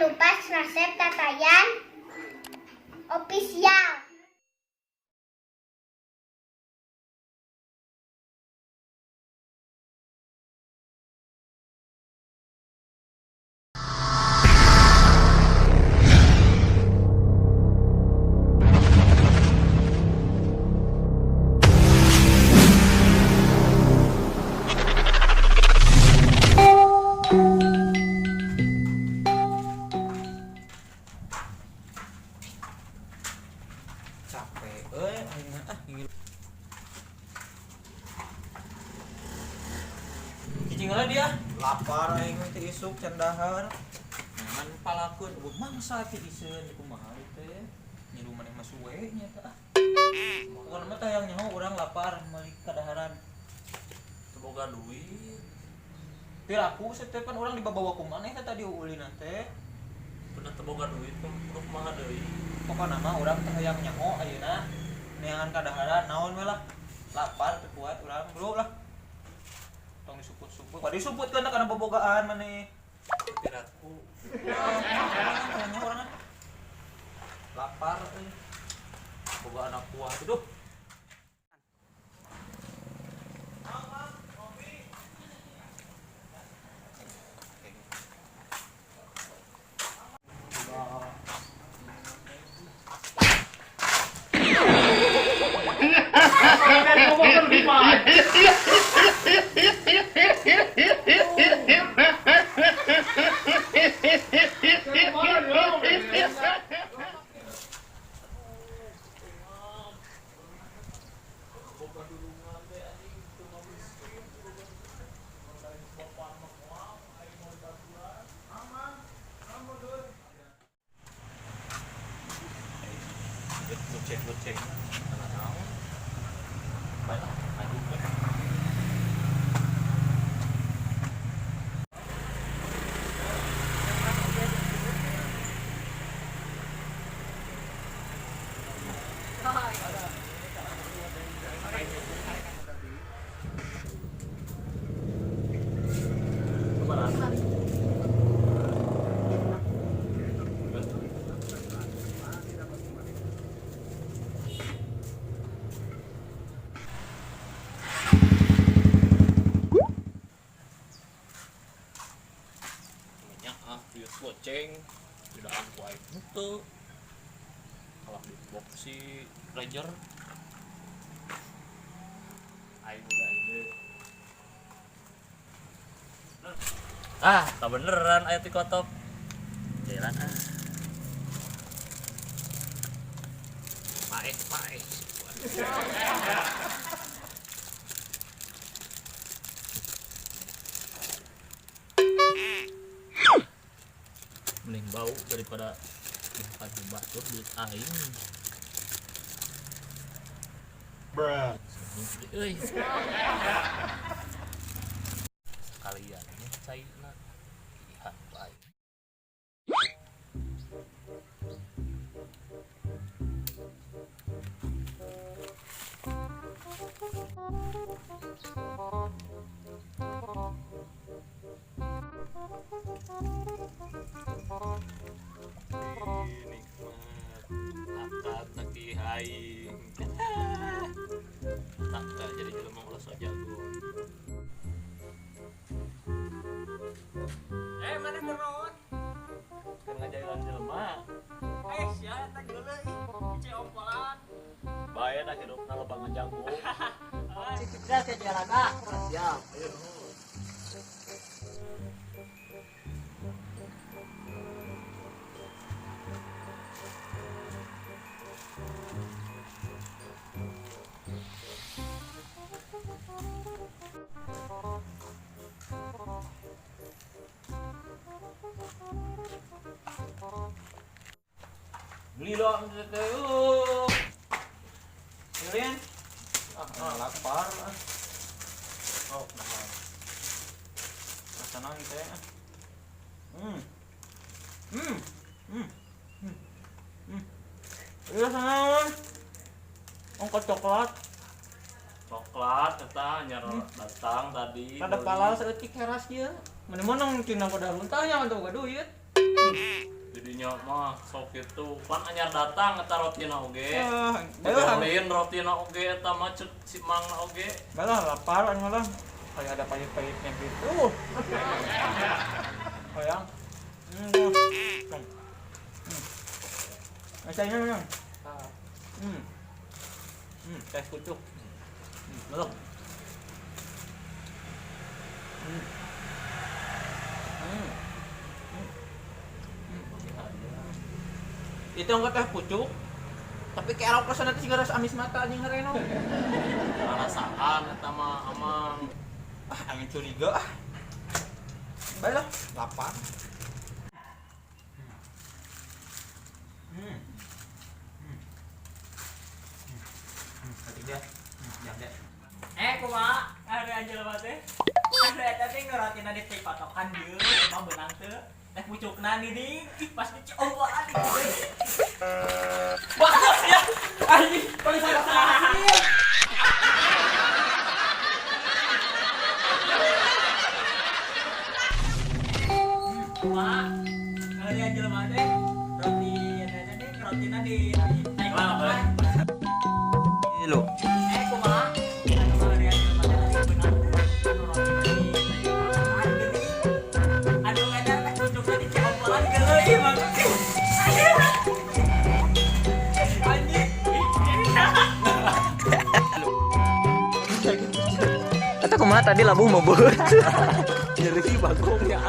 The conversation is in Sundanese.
Lupa subscribe Tatayan Official. Capek euy aing mah, ah ngil. Cicing heula dia. Lapar aing mah teu isuk can dahar. Ngan palakeun eueuh mangsa ti iseun kumaha ieu teh. Ngilu maneh mah suwe nya teh ah. Pokona mah teh hayang nyaho urang lapar meuli kadaharan. Teu boga duit. Piraku teh pan urang dibabawa ku maneh teh tadi ulinan teh. Bener teu boga duit kudu kumaha deui. Pokona mah urang teh hayang nyaho ayeuna neangan kadaharan naon we lah. Lapar teu kuat urang bro lah. Tong disuput-suput. Kudu disuputkeun kana bobogaan maneh. Piraku. Hayang nyaho urang ah. Lapar euy. Boga anak buah tuh duh. Goceng-goceng. Kana naon? Bae lah, maju we. Nya ah duit goceng tidak aku aing henteu. Kalah di box si Ranger. Aing boga ide. Ah, tak beneran aya ti kotop. Jalan ah. Paeh, paeh. Mending bau daripada dimakan batur duit aing. Bruh. Euy. Sekalian nya caina. Pilihan ku aing. Nikmat akad nagih aing. Tak jadi jelema ulah sok jago. Mana keur naon? Keur ngajailan jelema. Sia eta geuleuh ih, ice ompolan. Bae dah hirupna loba ngajago. Cik gas ya jalan ah. Siap, ayo. Beli dong teh yuk. Kalian? Ah, lapar ah. Oh, nah. Rasana teh. Hmm. Hmm. Hmm. Hmm. Hmm. Iya sana. Ongkos coklat. Coklat eta nyar datang tadi. Rada beli. palal saeutik heras ieu. Mun menang cina pada runtah nya untuk boga duit. Jadinya mah sok itu pan anyar datang eta rotina oge. Ah, balah. Beliin rotina oge eta mah cek si Mang oge. Balah lapar aing malah. Kayak ada pahit-pahitnya gitu. Hayang. Hmm. Hmm. Rasanya yang. Hmm. Teh pucuk. Melok. Hmm. Hmm. Hmm. Itu enggak teh pucuk. Tapi kayak rasa nanti sih rasa amis mata anjing hareno. Perasaan eta mah amang. Ah, angin curiga ah. Baiklah, lapar. Hmm. Hmm. Tadi dia. Jam deh. Kumaha? Ada jelema teh. Ada eta teh ngorotina di teh patokan dieu, emang beunang teu. Teh pucukna di ding, ih pas dicobaan. Bagus ya. Anjing, paling salah. Kumaha? Ada jelema teh roti eta teh rotina di teh patokan. Lo. Kumaha? Anu ngarian jelema teh tadi beunang teu. Anu rotina di teh patokan geuning. Aduh, eta teh pucukna di cobaan geuleuh ieu mah. Anjing. Eta kumaha tadi labuh mau beut. Jadi bagong ya.